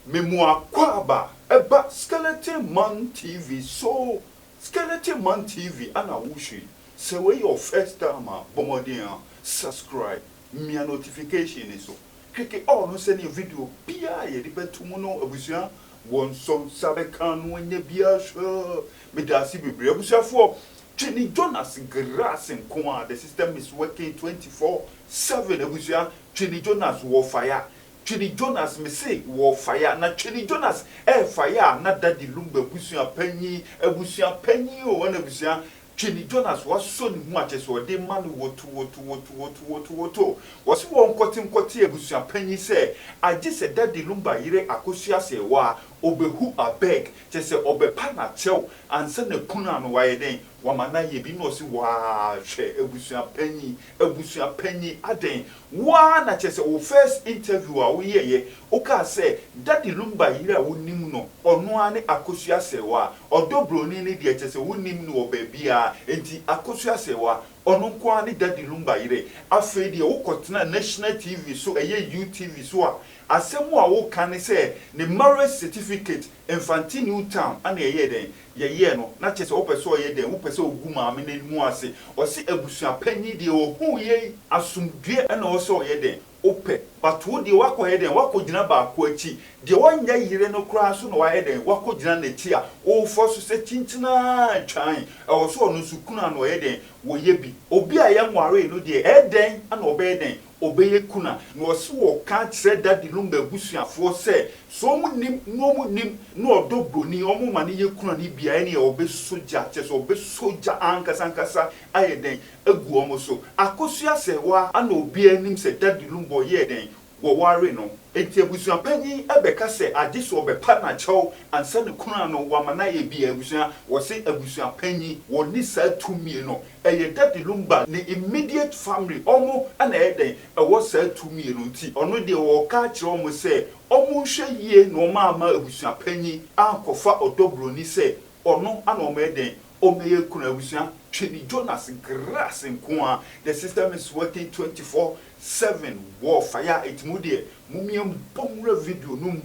Me mu akwaaba ɛba Skeleton Man TV so. Skeleton Man TV ana wohwɛ yi. Sɛ wei yɛ wo first time a, bɔ mmɔden a subscribe, mia notification no so, click all no sɛnea video biara a yɛde bɛto mu no abusua wɔ nsɔ nsa bɛka no anya biara hwɛ. Meda ase bebree abusuafoɔ. Twene Jonas Grass nko ara, the system is working 24/7 abusua. Twene Jonas wɔ fire. Twene Jonas mese wɔ fire na Twene Jonas ɛɛ fire a na Daddy Lumba abusua panyin, abusua panyin o ɛna abusua. Twene Jonas wasɔ ne mu a kyerɛ sɛ ɔde ma no woto woto woto woto woto woto. Wɔse wɔnkɔte nkɔte abusua panyin sɛ agye sɛ Daddy Lumba yere Akosua Serwaa ɔbɛhu abeg kyerɛ sɛ ɔbɛpa no akyɛw ansa na kunu ano wayɛ dɛn wama no ayɛ bi na ɔse waa hwɛ abusua panyin, abusua panyin adɛn. Wo ara na kyerɛ sɛ wo first interview a woyɛeɛ wokaa sɛ Daddy Lumba yere a wonim no ɔno ara ne Akosua Serwaa, ɔdɔ broni no deɛ kyerɛ sɛ wonnim no wɔ baabiara enti Akosua Serwaa ɔno nko ara ne Daddy Lumba yere. Afei deɛ wokɔtena National TV so ɛyɛ UTV so a asɛm a woka ne sɛ ne marriage certificate Mfante New Town ana ɛyɛɛ dɛn yɛyɛɛ no na kyerɛ sɛ wopɛ sɛ ɔyɛ dɛn wopɛ sɛ ogu maame no anim ase ɔse abusua panyin deɛ ohuu yei asomdue ɛna ɔwɔ sɛ ɔyɛ dɛn wopɛ but wo deɛ wakɔ yɛ dɛn wakɔ gyina baako akyi deɛ ɔnyɛ yere no koraa nso na wayɛ dɛn wakɔ gyina n'akyi a wofɔ so sɛ kyinkyinaa twan ɛwɔ sɛ ɔno nso kunu ano ɔyɛ dɛn wɔyɛ bi obi a yɛnwaree no deɛ ɛyɛ dɛn ɛna ɔbɛyɛ dɛn ɔbɛyɛ kuna. Na ɔse wɔka kyerɛ Daddy Lumba abusuafoɔ sɛ, sɛ ɔmo nim na ɔmo nim na ɔdɔ broni ɔmo ma no yɛ kuna no bi a ɛneɛ ɔbɛsɔ gya, kyerɛ sɛ ɔbɛsɔ gya ankasa ankasa ayɛ dɛn agu ɔmo so. Akosua Serwaa ana obiara nim sɛ Daddy Lumba ɔyɛɛ dɛn wɔware no. Enti abusua panyin bɛka sɛ agye sɛ ɔbɛpa no akyɛw ansa na kuna no wama no ayɛ bi a abusua wɔse abusua panyin wɔnni saa tumi no. Ɛyɛ Daddy Lumba ne immediate family ɔmo na ɛyɛ dɛn ɛwɔ saa tumi no nti ɔno deɛ ɔɔka akyerɛ ɔmo sɛ ɔmo nhwɛ yie na ɔmo amma abusua panyin ankɔfa ɔdɔ broni sɛ ɔno ana ɔmo yɛ dɛn ɔmɛyɛ kunu. Abusua Twene Jonas grass nkoaa the system is working 24 7 wɔ fire eti mo deɛ momia mbɔ nwura video no mu.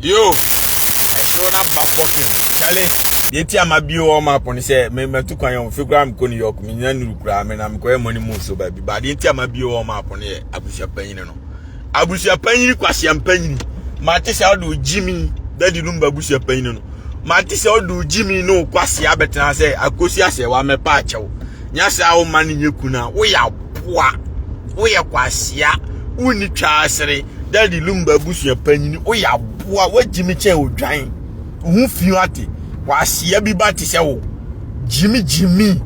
Yo, ɛhyew na ba pɔkin. Charlie, deɛ ti ama bio wɔn map no sɛ me mɛtu kwan yɛn fi koraa mekɔ New York menya nuru koraa me na mekɔyɛ money move so baabi ba deɛ ti ama bio wɔn map no yɛ abusua panyin no abusua panyin kwasia mpanyin mate sɛ ɔde ogyimi dadi no mba abusua panyin no mate sɛ ɔde ogyimi ne okwasia abɛtena sɛ akosi asɛ wa mɛpa akyɛw nya sɛ awo ma no nyɛ kuna woyɛ aboa woyɛ kwasia wonni twa asere Daddy Lumba abusua panyin, woyɛ aboa, woagye me kyɛn odwan. Wo ho fi ate. Wahyia bi ba te sɛ wo. Gyimi gyimi.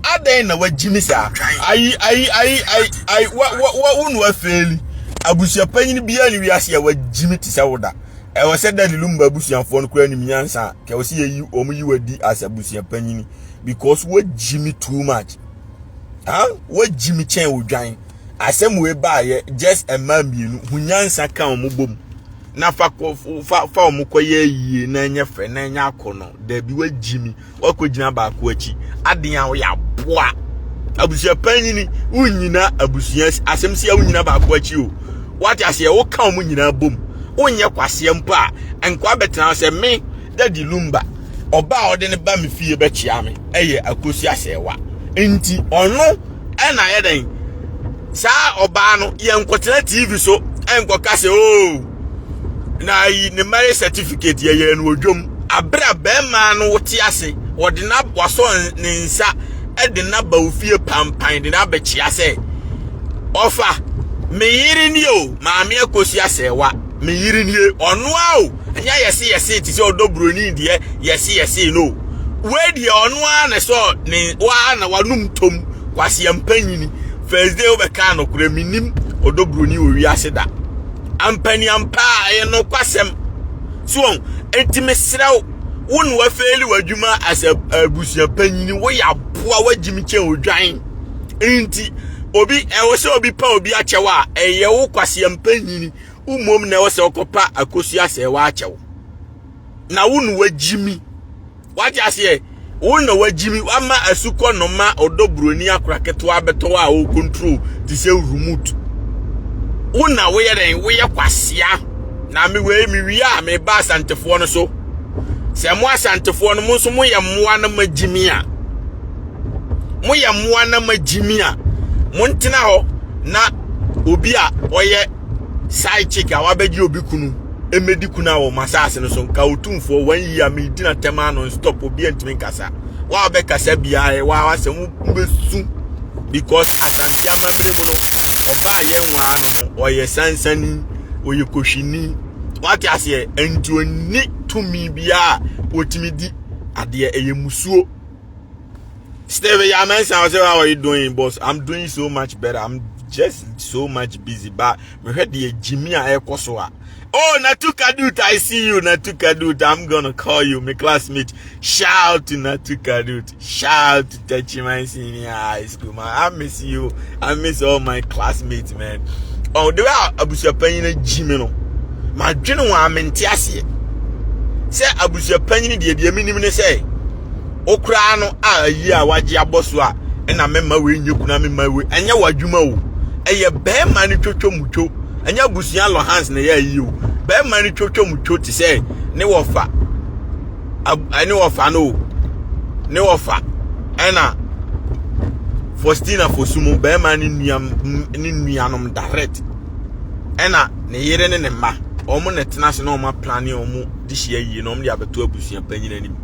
Adɛn na wagyimi saa? Ayi ayi ayi ayi ayi wa wa wa wo na wafeeli. Abusua panyin biara ne wiase a wagyimi te sɛ wo da. Ɛwɔ sɛ Daddy Lumba abusuafoɔ no koraa nim nyansa a kɛ wɔ sɛ yɛyi wɔn yi wadi as abusua panyin because wagyimi too much. Huh? Wagyimi kyɛn odwan. Asɛm wei baayɛ just mmaa mmienu hu nyansa ka wɔn bom na fa kɔ fa fa wɔn kɔ yɛ yie na ɛnyɛ fɛ na ɛnyɛ akɔnɔ dabi wagyi mi wakɔ gyina baako akyi adeɛ a wɔyɛ aboa abusua panyini wonyina abusua asɛm si a wonyina baako akyi o wate aseɛ woka wɔn nyinaa bom wonyɛ kwaseɛ mpo a nkwa bɛtena sɛ me dadi lumba ɔbaa a ɔde ne ba me fie bɛkyia me ɛyɛ akosi asɛwa nti ɔno ɛna ayɛ dɛn saa ɔbaa no yɛnkɔtena tv so ɛnkɔka sɛ oo oh, na ayi ne marriage certificate yɛyɛ no odwom abere a bɛrima no wote ase wɔde na wasɔ ne nsa ɛde n'aba ofie pampan de n'abɛkyia sɛ ɔfa me yere nie o maame akosi asɛwa me yere nie ɔno a o ɛnyɛ yɛse yɛse te sɛ ɔdɔ buroni deɛ yɛse yɛse no wei deɛ ɔno ara na sɛ ne waa na wanum tom kwaseɛ mpanyini first day wobɛka nokorɛ menim ɔdɔ buroni wɔ wiase da ampani ampa a ɛyɛ nokwasɛm so wɔn enti mesrɛ wo wo na wafeeli w'adwuma as abusua panyini woyɛ aboa wagyimi kyɛn odwan nti obi ɛwɔ sɛ obi pa obi akyɛw a ɛyɛ wo kwaseɛ mpanyini Wo mmom na ɛwɔ sɛ wokɔpa akosua sɛ waakyɛw. Na wo na wagyimi. Wate aseɛ? Wo na wagyimi. Wama asukɔ noma ɔdɔ buroni akora ketewa abɛtɔ a ɔcontrol te sɛ remote. Wo na woyɛ dɛn? Woyɛ kwasea. Na me wei mewie a meba Asantefoɔ no so. Sɛ mo Asantefoɔ no mo nso moyɛ mmoa na moagyimi a, moyɛ mmoa na moagyimi a, montena hɔ na obi a ɔyɛ side chick a wabɛgye obi kunu mmɛdi kunu a wɔ mo asase no so nka otumfoɔ wɔn yi a medi na tɛm ano stop obi antumi nkasa. Wa wabɛkasa biara wa wasɛm wobɛsu because Asante amammerɛ mu no ɔbaa yɛn nwaa no no ɔyɛ sansani ɔyɛ kohwini wate aseɛ nti ɔnni tumi biara ɔtumi di adeɛ ɛyɛ musuo. Steve Yamensa, I say, how are you doing, boss? I'm doing so much better. I'm just so much busy. But me heard the Jimmy a ɛkɔ so a. Oh, Natuka Dut, I see you, Natuka Dut. I'm gonna call you, my classmate. Shout out to Natuka Dut. Shout out to Techiman Senior High School, man. I miss you. I miss all my classmates, man. Oh, the way abusuapanyin Jimmy no. Ma dwene ho a mente aseɛ. Sɛ abusuapanyin deɛ deɛ minim ne sɛ okura no a ayi a wagye abɔ so a ɛna mɛma wei nye kuna mɛma wei ɛnyɛ w'adwuma o. Ɛyɛ bɛrima no twotwo mutwo. Ɛnyɛ abusua Lohans na ɛyɛ ayi o. Bɛrima no twotwo mutwo te sɛ ne wɔfa ne wɔfa no o. Ne wɔfa ɛna Faustina Fosumu bɛrima ne nua ne nuanom direct ɛna ne yere ne ne mma wɔn na tena ase na wɔn aplane wɔn de hyia yie na wɔn de abɛto abusua panyin anim.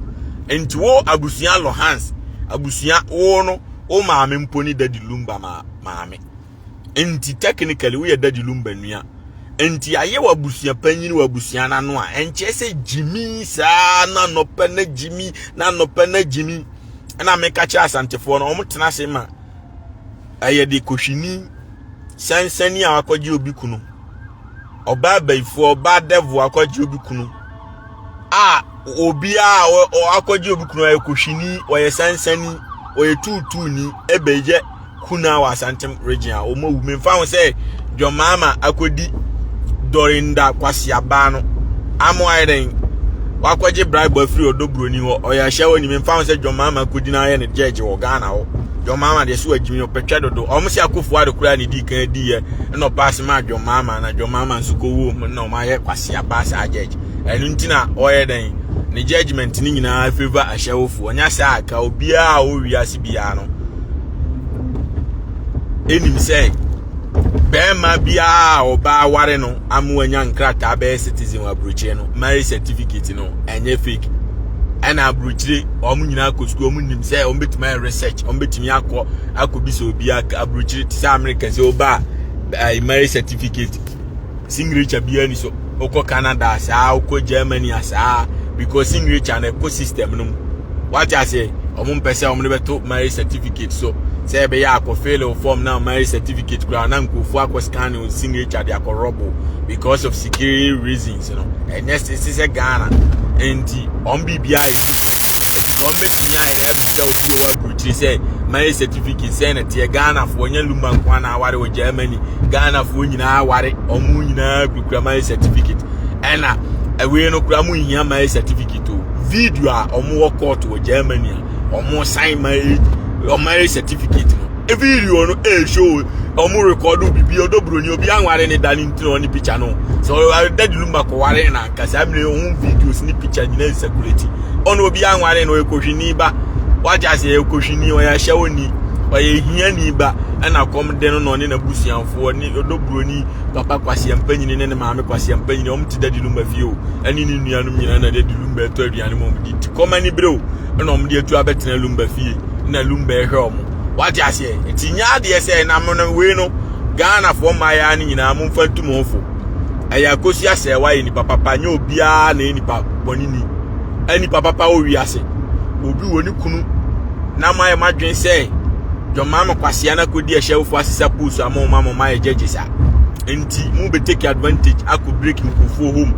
Nti wo abusua Lohans abusua wo no wo maame mpo ne Daddy Lumba ma maame. Nti technically woyɛ Daddy Lumba nua. Nti ayɛ wɔ abusua panyin wɔ abusua n'ano a ɛnkyerɛ sɛ gyimi saa na nɔpɛ na gyimi na nɔpɛ na gyimi. Ɛna meka kyerɛ Asantefoɔ no wɔn tena ase ma ɛyɛ de kohwini sansani a wakɔgye obi kunu, ɔbaa bayifoɔ, ɔbaa devil akɔgye obi kunu a obiara a akɔgye obi kunu ɔyɛ kohwini, ɔyɛ sansani, ɔyɛ tuutuuni ɛbɛyɛ kunu a wɔ Asante region a wɔn awu. Memfa ho sɛ John Mahama akɔdi Dorinda Kwasiaba no amo ayɛ dɛn wakɔgye bribe afiri ɔdɔ buroni hɔ ɔyɛ ahyɛ wɔ ni. Memfa ho sɛ John Mahama akɔdi na ayɛ ne judge wɔ Ghana hɔ. John Mahama deɛ so wagyimi ɔpɛtwɛ dodo. Ɔmo sɛ akofo ado koraa ne di kan di yɛ ɛna ɔpaase maa John Mahama na John Mahama nso kɔwɔ mu na ɔmo ayɛ Kwasiaba saa judge. Ɛno nti na ɔyɛ dɛn ne judgement ne nyinaa favour ahyɛwofoɔ. Ɔnya saa aka obiara a ɔwɔ wiase biara no ɛnim sɛ bɛrima biara a ɔbaa ware no ama wanya nkrataa bɛyɛ citizen wɔ aburokyire no, marriage certificate no ɛnyɛ fake. Ɛna aburokyire wɔn nyinaa kɔ sukuu, wɔn nim sɛ wɔn bɛtumi ayɛ research, wɔn bɛtumi akɔ akɔbisa obi aburokyire te sɛ America sɛ ɔbaa ɛɛ marriage certificate signature biara ni so. Wokɔ Canada saa, wokɔ Germany saa, because signature no ɛkɔ system no mu. Wate aseɛ? Ɔmo mpɛ sɛ ɔmo de bɛto marriage certificate so sɛ ɛbɛyɛ akɔ fill form na marriage certificate koraa na nkurɔfoɔ akɔ scan o signature de akɔ rɔbo because of security reasons no. Ɛnyɛ sisi sɛ Ghana nti ɔmo biribiara yɛ different. Eti ɔmo bɛtumi ayɛ dɛ abisa obi wɔ aburokyire sɛ marriage certificate sɛ na teɛ. Ghanafoɔ nyɛ Lumba nko ana aware wɔ Germany. Ghanafoɔ nyinaa aware, ɔmo nyinaa kurakura marriage certificate. Ɛna ɛwei no koraa mo nhia marriage certificate o. Video a ɔmo wɔ court wɔ Germany a ɔmo sign marriage marriage certificate no, video no ɛɛshow ɔmo record bibi. Ɔdɔ buroni obi anware ne da ne ntina ɔne picture no sɛ ɔware Daddy Lumba kɔware na nkasa mmiri ohun videos ne picture nyinaa circulate. Ɔno obi anware no, ɔyɛ kohwini ba. Wagye ase, ɔyɛ kohwini, ɔyɛ ahyɛwoni, ɔyɛ hiani ba. Ɛna kɔm de no na ɔne n'abusuafoɔ ne ɔdɔ buroni papa kwasia mpanyini ne ne maame kwasia mpanyini ɔmo te Daddy Lumba fie o, ɛne ne nuanom nyinaa na Daddy Lumba ɛtɔ aduane ma ɔmo di ti kɔm ani bere o. Ɛna ɔmo de atu abɛtena Lumba fie na Lumba ɛhwɛ ɔmo. Wagye aseɛ? Nti nyɛ adeɛ sɛ nam no wei no. Ghanafoɔ mmaayewa no nyinaa momfa ntu mo ho fo. Ɛyɛ akosi asɛ wayɛ nipa papa, nyɛ obiara na ɛyɛ nipa bɔne ni. Nipa papa wɔ wiase obi wɔ ne kunu na mo ayɛ mo adwene sɛ dwɔmaa kwasia na kɔdi ahyɛwofoɔ asesa post ama ɔmo ama ɔmo ayɛ judges a nti mo bɛ take advantage akɔ break nkurɔfoɔ home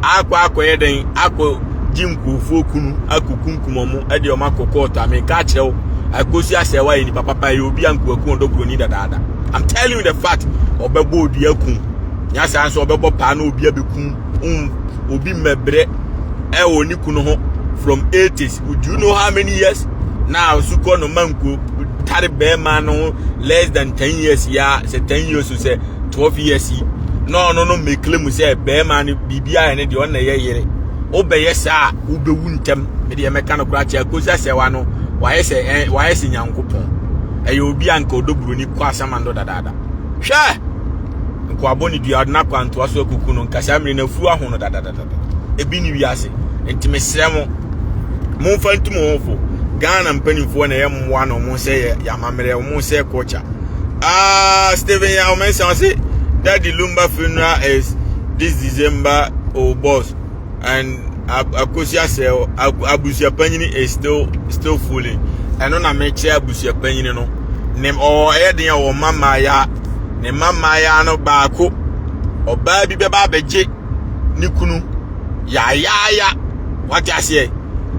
akɔ akɔyɛ dɛn akɔ gye nkurɔfoɔ kunu akɔ kunkum ɔmo ɛde ɔmo akɔ court. A meka akyerɛ wo, akosi asɛ wayɛ nipa papa yɛ obi a nkuwaku ɔdɔ buroni dadaada. I'm telling you the fact. Ɔbɛbɔ odua kum nyasa nso ɔbɛbɔ paa na obi abɛkum obi mmɛbrɛ ɛwɔ ne kunu ho from 80s. Do you know how many years now sukɔ no manko tare bɛrima no? Less than 10 years ya sɛ 10 years o sɛ. 12 years yi na ɔno no mekle mu sɛ bɛrima no biribi ayɛ ne deɛ ɔno na ɛyɛ yere. Wobɛyɛ saa a wobɛwu ntɛm. Me deɛ mɛka no koraa kyɛ Akosua Sɛwa no wayɛ sɛ ɛn wayɛ sɛ Nyankopɔn. Ɛyɛ obi a nka ɔdɔ buroni kɔ asamando dadaada. Hwɛ! Nkoabɔ ne dua ɔde no akɔ antoa so akuku no nka saa mmere no afuru aho no dadadada. Ebi ne wiase. Nti mesrɛ mo momfa ntu mo ho fo. Ghana mpanimfoɔ na ɛyɛ mmoa na wɔn sɛ yɛ yɛ amammerɛ wɔn sɛ culture. Ah, Stephen Yaw Mensah ɔse Daddy Lumba funeral is this December, oh boss. And Akosua sɛ abusua panyini is still fooling. Ɛno na mekyerɛ abusua panyini no. Ne ɔwɔ ɛyɛ den a ɔwɔ mma mmaaya. Ne mma mmaaya no baako ɔbaa bi bɛba abɛgye ne kunu yaayaaya. Wate aseɛ?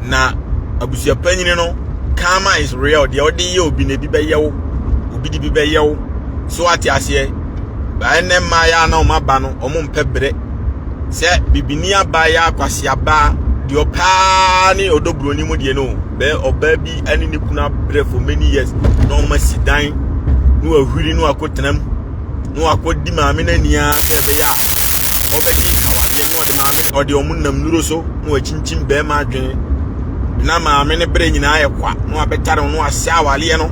Na abusua panyini no karma is real. Deɛ ɔde yɛ obi na ebi bɛyɛ wo. Obi de bi bɛyɛ wo. So wate aseɛ? Ɛnɛ mmaaya na wɔn aba no wɔn mpɛ brɛ. Sɛ bibini abaayewa akwasiaba deɛ ɔpaa ne ɔdɔ buroni mu deɛ no bɛɛ ɔbaa bi ne ne kunu abrɛ for many years na ɔma si dan na wahwiri na wakɔtena mu na wakɔdi maame no ani ara sɛ ɛbɛyɛ a ɔbɛgye awadeɛ na ɔde maame ɔde ɔmo nam nuro so na wakyinkyim bɛrima adwene na maame no berɛ nyinaa yɛ kwa na wabɛtare no na wasɛ awadeɛ no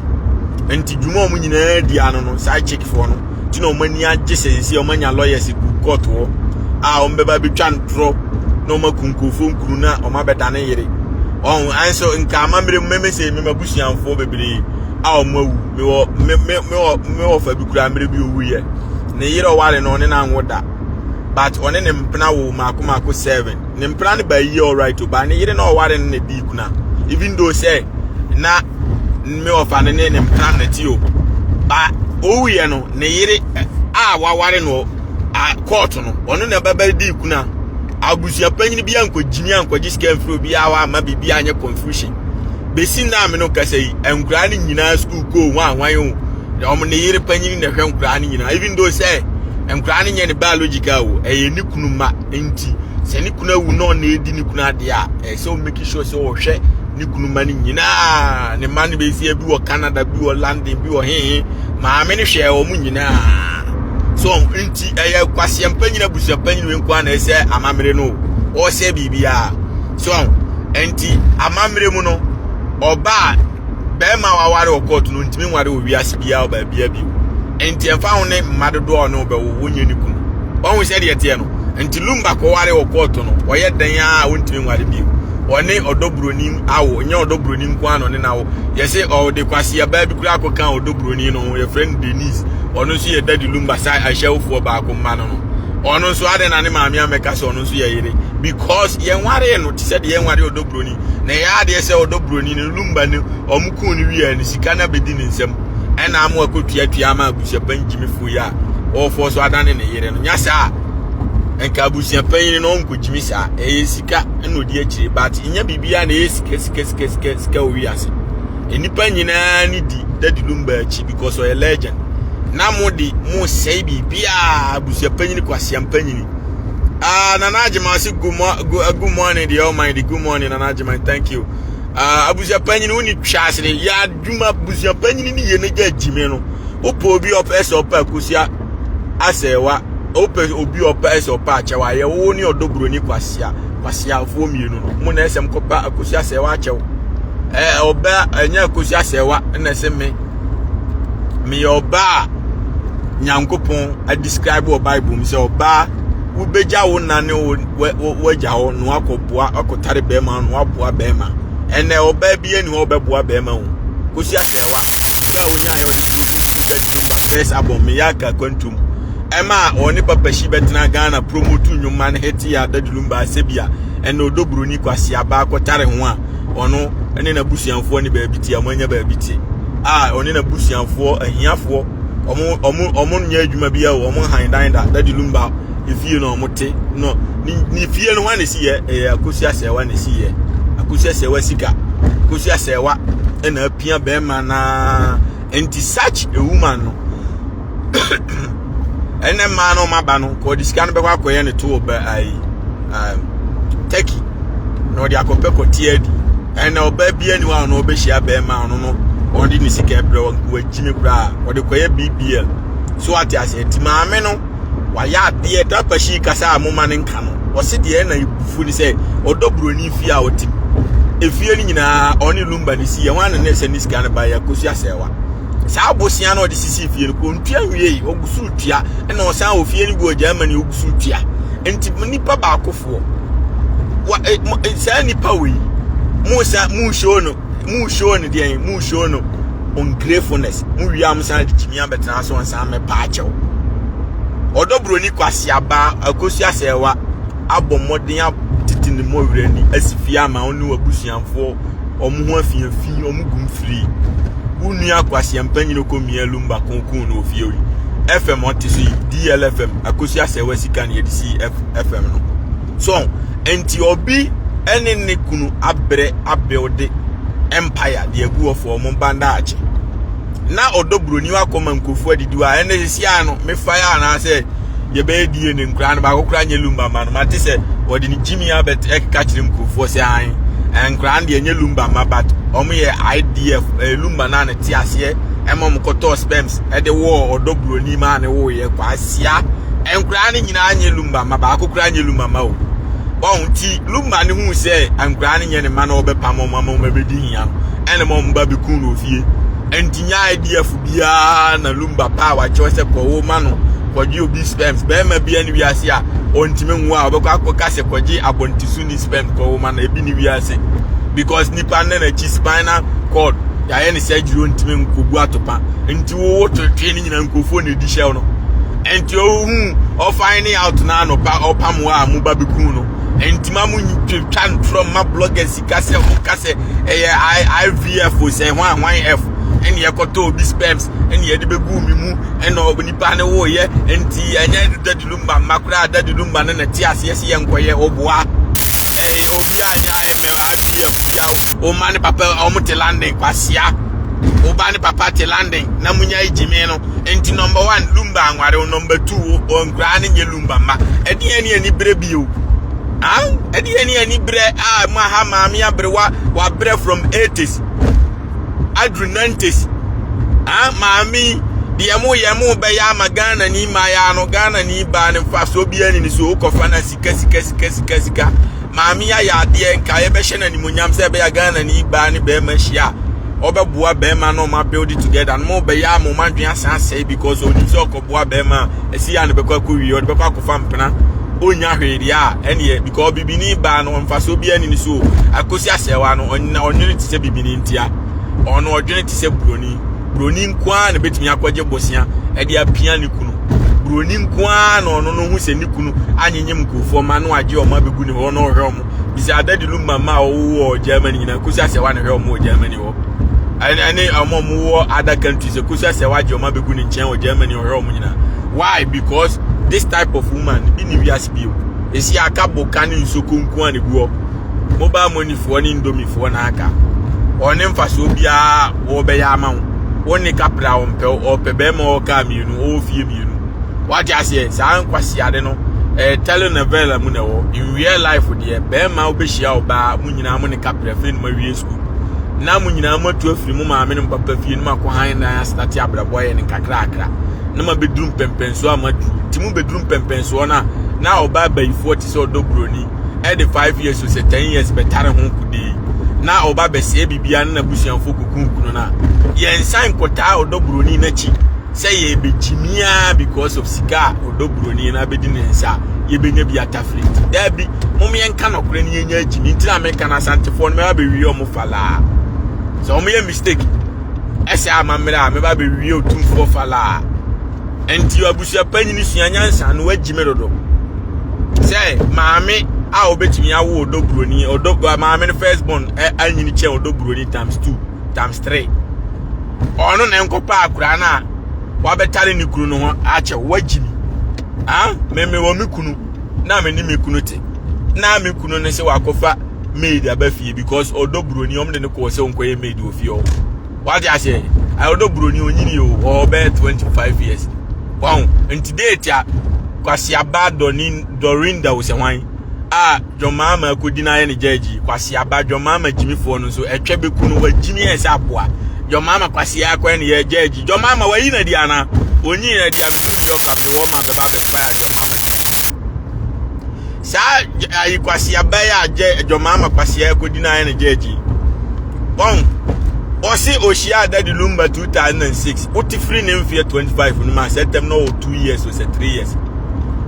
nti dwuma ɔmo nyinaa di ano no saa chickfoɔ no nti na wɔn ani agye sɛ sisi wɔn anya lawyers gu court hɔ a wɔn bɛba abɛtwa ntorɔ na wɔn aku nkurɔfoɔ nkunu na wɔn abɛdane yere wɔn anso nka amammerɛ mu mɛmɛ sɛ mɛmɛ abusuafoɔ bebree a wɔn awu mewɔ me me mewɔ mewɔ fa bi kura mmerɛ bi owu yɛ ne yere ɔware no ɔne no anwo da but ɔne ne mpena wo mako mako 7. Ne mpena no ba yie alright o, ba ne yere na ɔware no na di kuna even though sɛ na me ɔfa no ne ne mpena na ti o, ba owuiɛ no ne yere a waware no a court no ɔno na ɛbɛbɛ di kuna. Abusua panyin bi ankɔgyimi ankɔgye sika mfiri obi a wama biribi anyɛ confusion bɛsi nna me no kasa yi. Nkoraa no nyinaa school koo ho ahwan o, ɔmo ne yere panyin na ɛhwɛ nkoraa no nyinaa even though sɛ nkoraa no nyɛ ne biological o, ɛyɛ ne kunu ma. Nti sɛ ne kunu awu na ɔna edi ne kunu adeɛ a, ɛyɛ sɛ ɔmake sure sɛ ɔhwɛ ne kunu ma no nyinaa. Ne mma no bɛsi bi wɔ Canada, bi wɔ London, bi wɔ hehe. Maame no hwɛ wɔn nyinaa so. Nti ɛyɛ kwaseɛ mpanyin abusua panyin wei nko ara na ɛsɛ amammerɛ no ɔsɛ biribiara so. Nti amammerɛ mu no, ɔbaa bɛrima a waware wɔ court no ntumi nware wɔ wiase biara wɔ baabia bio. Nti ɛmfa ho ne mma dodoɔ a ɔne wobɛwo, wonyɛ ne kunu. Wɔn sɛ deɛ teɛ no nti Lumba kɔware wɔ court no, ɔyɛ dan a ɔntumi nware bio. Ɔne ɔdɔ buroni awo, nyɛ ɔdɔ buroni nko ara na ɔne n'awo. Yɛsɛ ɔde kwaseɛ baa bi koraa akɔka ɔdɔ buroni no ho, yɛfrɛ no Denise. Ɔno nso yɛ Daddy Lumba sa ahyɛwofoɔ baako mma no. Ɔno nso adɛn na ne maame amɛka sɛ ɔno nso yɛ yere? Because yɛnware no te sɛ deɛ yɛnware ɔdɔ buroni na ɛyɛ adeɛ sɛ ɔdɔ buroni no Lumba no ɔmo kun no wie no sika no abɛdi ne nsam ɛna ama akɔtuatua ama abusuapan gyimifoɔ yi a ɔɔfɔ so adane ne yere no. Nya saa nka abusuapanyin no ɔnkɔgyimi saa. Ɛyɛ sika ɛna ɔdi akyire, but nyɛ biribiara na ɛyɛ sika sika sika sika sika wɔ wiase. Nnipa nyinaa ne di Daddy Lumba akyi because ɔyɛ legend na mo de mo sɛe biribiara. Abusuapanyin kwasiampanyini. Ah, Nana Agyeman ase good morning deɛ ɔman de good morning Nana Agyeman, thank you. Ah, abusuapanyin wo ni twa ase de yɛ adwuma. Abusuapanyin ni yɛ ne gya gyimi no. Wopɛ obi ɔpɛ sɛ ɔpɛ Akosua Asɛwa, wopɛ obi ɔpɛ sɛ ɔpɛ akyɛw ayɛ wo ne ɔdɔ buroni kwasia kwasiafoɔ mmienu no mo na ɛsɛm kɔpa Akosua Asɛwa akyɛw. Ɛɛ ɔbɛ ɛnyɛ Akosua Asɛwa ɛna ɛsɛ me meyɛ ɔbaa a Nyankopɔn adescribe wɔ Bible mu sɛ ɔbaa wobɛgya wo na ne wo wagya hɔ na wakɔboa akɔtare bɛrima na waboa bɛrima. Ɛnɛ ɔbaa bi ani hɔ ɔbɛboa bɛrima o. Kosua Sɛwa sika a wonya yɛ ɔde produce Daddy Lumba first album meyɛ aka akwantum ɛma ɔne Papa Shi bɛtena Ghana promote nnwoma no hete a Daddy Lumba asɛ bi a ɛnɛ ɔdɔ buroni kwasiaba akɔtare ho a ɔno ne n'abusuafoɔ ne baabi te a wɔanya baabi te a ɔne n'abusuafoɔ ahiafoɔ ɔmo ɔmo ɔmo nyɛ adwuma bi a ɔmo han dan da Daddy Lumba efie na ɔmo te no ne fie no ho a na esi yɛ ɛyɛ Akosua Sɛwa na esi yɛ Akosua Sɛwa sika. Akosua Sɛwa ɛna apia bɛrima naa. Nti such a woman no ɛnɛ mmaa no ɔmo aba no kɔ ɔde sika no bɛkɔ akɔyɛ ne to wɔ bɛ ayi Turkey na ɔde akɔpɛ kɔte adi. Ɛnna ɔbaa bi ani hɔ a ɔno ɔbɛhyia bɛrima ɔno no ɔde ne sika brɛ wɔn wagyimi koraa ɔde kɔyɛ BBL. So ate aseɛ? Nti maame no wayɛ adeɛ tapahyi kasa a moma no nka no. Ɔse deɛ ɛna ebufu ne sɛ ɔdɔ buroni fie a ɔte mu. Efie no nyinaa ɔne lumba ne si yɛ wɔn ana ne sɛ ne sika no ba yɛ akosi asɛwa. Saa abosia no ɔde sisi fie no kɔ ntua nwie ɔgu so tua ɛna ɔsan wɔ fie no bi wɔ Germany ɔgu so tua. Nti nipa baakofoɔ wa e, e, saa nipa wei mo sa mo show no mo show no deɛn mo show no ungratefulness mo wie a mo san de kyimi abɛtena so nsan mɛpa akyɛw ɔdɔ buroni kwasiaba akosi asɛwa abɔ mmɔden atete ne mmɔwerɛ ni asi fie ama wo ne w'abusuafoɔ wɔn ho afiafi wɔn gu mfiri wo nua kwasiampa nyini kɔ mia lumba konkon no ofie yi fm ɔte so yi dlfm akosi asɛwa sika ne yɛde si fm no so nti obi ɛne ne kunu abrɛ abuild empire de agu hɔ for ɔmo ba daakye na ɔdɔ buroni wakɔma nkurɔfoɔ adidi hɔ a ɛnɛ sisi ano mefa yɛ anaasɛ yɛbɛyɛ die ne nkura no baako kora nyɛ lumba ma no mate sɛ wɔde ne gyimi abɛt ɛkeka kyerɛ nkurɔfoɔ sɛ an nkura no deɛ nyɛ lumba ma but ɔmo yɛ idf ɛyɛ lumba na ne te aseɛ ɛma ɔmo kɔtɔɔ sperms ɛde wɔɔ ɔdɔ buroni maa ne wɔɔyɛ kwasia nkura no nyinaa nyɛ lumba ma baako kora nyɛ lumba ma o wɔn ti lumba ne hu sɛ nkura no nyɛ ne ma na ɔbɛpam ɔmo ama ɔmo abɛdi hia no ɛna ma ɔmo ba bɛku no ofie nti nya idf biara na lumba paa wakyerɛ sɛ kɔwo ma no kɔgye obi sperms bɛrima bia ne wiase a ɔntumi nwo a ɔbɛkɔ akɔka sɛ kɔgye abɔntesu ne sperm kɔwo ma no ebi ne wiase because nipa ne n'akyi spinal cord yɛayɛ ne surgery ɔntumi nkɔbu atopa nti wowo twetwe ne nyinaa nkurɔfoɔ na edi hyɛw no nti ohu ɔfind out na anɔpa ɔpam hɔ a mo ba bɛku no nti ma mo twitwa ntorɔ ma bloggers sika sɛ mo ka sɛ ɛyɛ IVF o sɛ hwan hwan F ɛne yɛkɔtɔ obi sperms ɛne yɛde bɛgu mi mu ɛna ɔbɛ nipa ne woyɛ nti ɛnyɛ Daddy Lumba mma koraa Daddy Lumba no na te aseɛ sɛ yɛnkɔyɛ ɔboa ɛyɛ obi a nyɛ IMF IVF bia ɔma ne papa ɔmo te London kwasia ɔba ne papa te London na munya gyimi no nti number one Lumba anware wo number two nkoraa ne nyɛ Lumba mma ɛde yɛn ne ani berɛ bio ah ɛde yɛn ne ani berɛ a mo aha maame aberewa wabrɛ from 80s aduru 90s ah maame deɛ mo yɛ mo bɛyɛ ama Ghana ni mmaayɛ no Ghana ni baa ne mfa so obiara ni ne so wokɔfa na sika sika sika sika sika maame ayɛ adeɛ nka yɛbɛhyɛ no animonyam sɛ ɛbɛyɛ Ghana ni baa ne bɛrima hyia a ɔbɛboa bɛrima na ɔma build it together no mo bɛyɛ ama ɔma adwene asan asɛe because onim sɛ ɔkɔboa bɛrima a ɛsi yɛ a no bɛkɔ akɔ wie ɔde bɛkɔ akɔfa mpena onya hwee deɛ a ɛneɛ because bibini baa no mfasoɔ biara ni ne so akosi asɛwa no ɔnwene te sɛ bibini ntia ɔno ɔdwene te sɛ buroni buroni nko ara na betumi akɔgye bosea ɛde apia ne kunu buroni nko ara na ɔno no ho sɛ ne kunu anyenyem nkurɔfoɔ ma no agye ɔmo abɛgu ne hɔ na ɔhwɛ ɔmo bisa Daddy Lumba ma a ɔwɔ Germany nyinaa kosi asɛwa na hwɛ ɔmo wɔ Germany hɔ ɛne ɔmo a ɔmo wɔ other countries kosi asɛwa agye ɔmo abɛgu ne nkyɛn wɔ Germany ɔhwɛ ɔmo nyinaa. Why? Because this type of woman bi ne wiase bio esi aka boka ne nsuo konko a ne gu hɔ mobile money foɔ ne indomie foɔ na aka ɔne mfasoɔ biara wɔbɛyɛ ama wo wo ne kapra ɔmpɛ ɔpɛ bɛrima ɔkaa mmienu ɔwɔ fie mmienu wate aseɛ saa nkwasiade no ɛyɛ telenovela mu na ɛwɔ in real life deɛ bɛrima wobɛhyia ɔbaa mo nyinaa mo ne kapra fei no ma wie school na mo nyinaa mo atu afiri mo maame ne mo papa fie no ma kɔ han na asate abrabɔ ayɛ ne nkakrakra na ma bɛduru mpɛmpɛnsoɔ a maduru nti mo bɛduru mpɛmpɛnsoɔ no a na ɔbaa bayifoɔ te sɛ ɔdɔ buroni ɛde 5 years o sɛ 10 years bɛtare ho kodee na ɔba bɛsɛe biribiara ne n'abusuafoɔ kukunkunu no a yɛnsan nkɔtaa ɔdɔ buroni n'akyi sɛ yɛbɛgyimiaa because of sika a ɔdɔ buroni no abɛdi ne nsa a yɛbɛnya bi atafere nti daabi mom yɛnka nɔkorɛ no yɛnya agyimi nti na meka no asantefoɔ no mɛba bɛwie ɔmo falaa sɛ ɔmo yɛ mistake ɛsɛ amammerɛ a mɛba bɛwie otumfoɔ falaa nti abusua panyini sua nyansa no wagyi me dodo sɛ maame a obetumi awo ɔdɔ buroni ɔdɔ maame no first born anyini kyɛn ɔdɔ buroni times two times three ɔno na nkɔpa akora no a wabɛtare ne kunu no ho akyɛ wagyi mi ah meme wɔ me kunu na me ne me kunu te na me kunu no sɛ wakɔfa maid aba fie because ɔdɔ buroni ɔmo de ne kɔɔ sɛ ɔnkɔyɛ maid wɔ fie hɔ wate aseɛ ɔdɔ buroni onyini o ɔbɛyɛ 25 years wɔn nti date a kwasiaba dɔni dorinda wɔ sɛ hwan a dwɔmaama akɔdi n'ayɛ ne gyɛɛgye kwasiaba dwɔmaama gyimifoɔ no nso ɛtwɛ bɛku no wagyimi yɛ sɛ aboa dwɔmaama kwasia akɔyɛ ne yɛ gyɛɛgye dwɔmaama wayi na di ana Onyin na di abedu New York a mede wɔn ma bɛba abɛfa John Mahama di. Saa ayi kwasia bɛyɛ a gye John Mahama kwasia kɔdi na ayɛ ne gyɛɛgye. Wɔn ɔse ohyia Daddy Lumba 2006 wote firi ne mfeɛ 25 no ma sɛ tɛm na ɔwɔ 2 years o sɛ 3 years.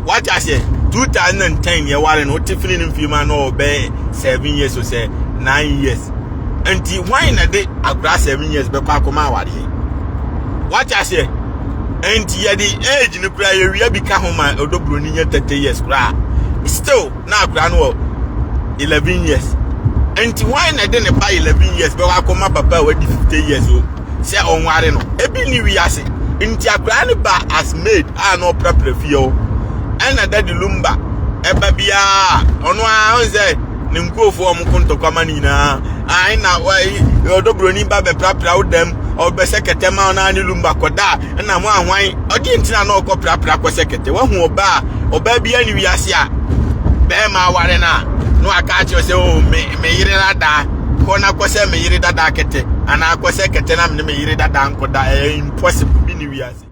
Wate aseɛ 2010 yɛ ware no wote firi ne mfeɛ mu a na ɔwɔ bɛyɛ 7 years o sɛ 9 years. Nti hwan na de akora 7 years bɛkɔ akɔma awareɛ? Wate aseɛ? Nti yɛde age no koraa yɛwia bi ka ho ma ɔdɔ buroni nyɛ 30 years koraa. Still na akora no wɔ 11 years. Nti hwan na de ne ba 11 years bɛkɔ akɔma papa a wadi 50 years o sɛ ɔnware no? Ebi ni wiase. Nti akora no ba as maid a na ɔprapra fie hɔ. Ɛna Daddy Lumba ɛba biara ɔno ara ɔn sɛ ne nkurɔfoɔ a wɔko ntɔkwa ma no nyinaa ae na ɔdɔ buroni ba bɛprapra wo dɛm ɔbɛsɛ kɛtɛ ma ɔno ne lumba kɔda a ɛna ho ahwan ɔde ntina na ɔkɔ prapra kɔsɛ kɛtɛ wahu ɔbaa ɔbaa bi ne wiase a bɛrima aware no a na waka akyerɛ sɛ o me me yere dada kɔ na kɔsɛ me yere dada kɛtɛ anaa kɔsɛ kɛtɛ na me ne me yere dada nkɔda ɛyɛ impossible bi ne wiase.